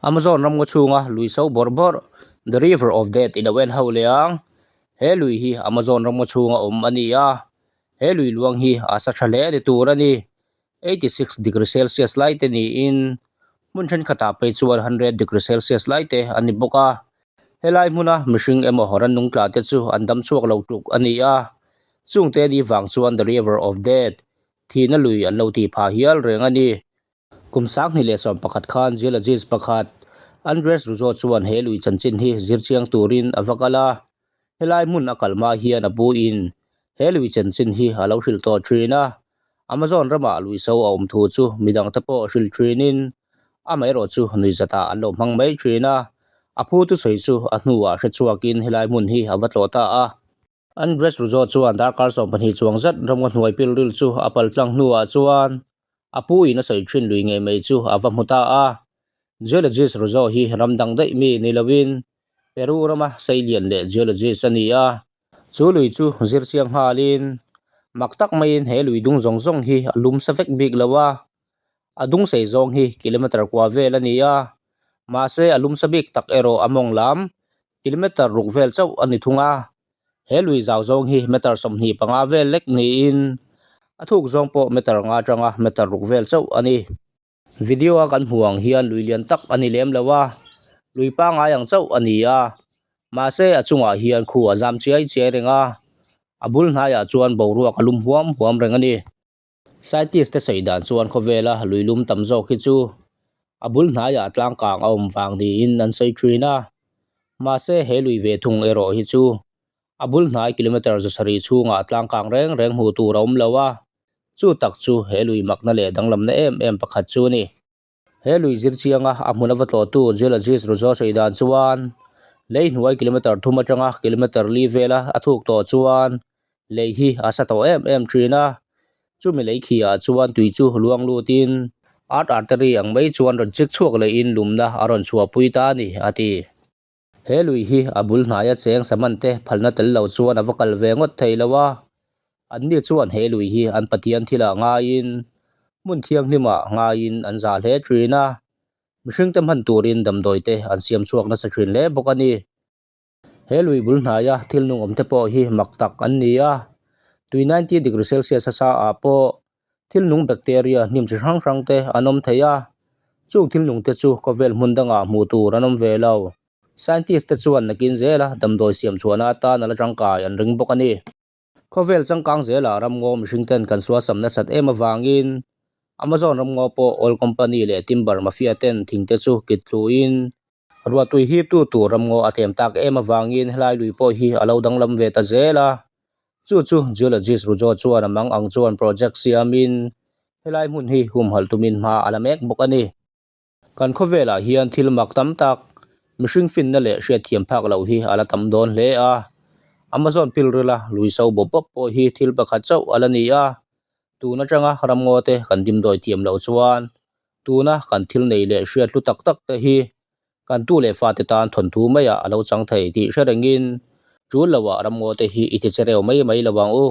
Amazon ramngaw chhunga lui so bawrh bawrh, The River of Death i lo en ho leh ang. He lui hi Amazon ramngaw chhunga awm a ni a, he lui luang hi a sa tha hle ni tur a ni. 86 degree celsius lai te niin hmun thenkhatah phei chuan 100 degree celsius lai te a ni bawk a. Helai hmuna mihring emaw rannung tla te chu an dam chhuak lo tluk a ni a, chungte ni vang chuan The River of Death thihna lui an lo tih phah hial reng a ni. Kum 2011 khan geologist pakhat Andres Ruzo chuan he lui chanchin hi zir chiang turin a va kal a, helai hmun a kal hma hian a pu in he lui chanchin hi a lo hrilh tawh thin a, Amazon ramah lui so a awm thu chu midang te pawh hrilh thinin amaherawh chu nuihzatah an lo hmang mai thin a, a phu thusawi chu a hnuah hre chhuakin helai hmun hi a va tlawh ta a. Andres Ruzo chuan darkar 12 chuang zet ramngaw hnuai pilril chu a pal tlang hnuah chuan a pu in a sawi thin lui ngei mai chu a va hmu ta a. Geologist Ruzo hi ram dang daih mi ni lovin Peru rama seilian leh geologist a ni a. Chu lui chu zir chiang nghalin mak tak maiin he lui dung zawng zawng hi a lum sa vek bik lo a. A dung sei zawng hi kilometer kua vel a ni a, mahse a lum sa bik tak erawh a mawng lam kilometer ruk vel chauh a ni thung a. He lui zau zawng hi meter 25 vel lek niin a thuk zawng pawh meter nga atanga meter ruk vel chauh a ni. Video a kan hmuh ang hian lui lian tak a ni lem lo a, lui pangngai ang chauh a ni a, mahse a chungah hian khu a zam chiai chiai reng a, a bul hnaiah chuan boruak a lum huam huam reng a ni. Scientist te sawi dan chuan khawvela lui lum tam zawk hi chu a bul hnaiah tlang kang a awm vang niin an sawi thin a, mahse he lui ve thung erawh hi chu a bul hnai kilometer 700 chhungah tlang kang reng reng hmuh tur a awm lo a, chu tak chu he lui makna leh danglamna em em pakhat chu a ni. He lui zir chianga a hmun a va tlawhtu geologist Ruzo sawi dan chuan lei hnuai kilometer 3 atanga kilometer 4 vela a thuk tawh chuan lei hi a sa tawh em em thin a, chumi lei khi ah chuan tui chu luang lutin art artery ang mai chuan rawn chik chhuak lehin lumna a rawn chhuahpui ta a ni, a ti. He lui hi a bul hnaia cheng saman te phalna tel lo chuan a va kal ve ngawt thei lo a, anni chuan he lui hi an Pathian thilah ngaiin hmun thianghlimah ngaiin an zah hle thin a, mihringte hman turin damdawi te an siam chhuak nasa thin hle bawk a ni. He lui bul hnaia thil nung awm te pawh hi mak tak an ni a, tui 90 degree celsius a sa ah pawh thil nung bacteria hnim chi hrang hrang te an awm thei a, chung thil nung te chu khawvel hmun dangah hmuh tur an awm ve lo. Scientist te chuan nakin zela damdawi siam chhuahna atan a la tangkai an ring bawk a ni. Khawvel changkang zelah ramngaw mihring ten kan suasam nasat em avangin Amazon ramngaw pawh oil company leh timber mafia ten thing te chu kit thluin ruahtui hiptu tur ramngaw a tlem tak em avangin helai lui pawh hi a lo danglam ve ta zel a. Chu chu geologist Rujo chuan a mang ang chuan project siamin helai hmun hi humhalh tumin hma a la mek bawk a ni. Kan khawvelah hian thil mak tam tak, mihring finna leh hriatthiam phak loh hi a la tam dawn hle a. Amazon pilrila lui so bawp bawp pawh hi thil pakhat chauh a la ni a. Tun atanga ramngaw te kan dimdawi thiam loh chuan tuna kan thil nei leh hriat hlu tak tak te hi kan tu leh fate tan thawnthu maiah a lo chang thei tih hre rengin tul loah ramngaw te hi i ti che reu mai mai lo ang u.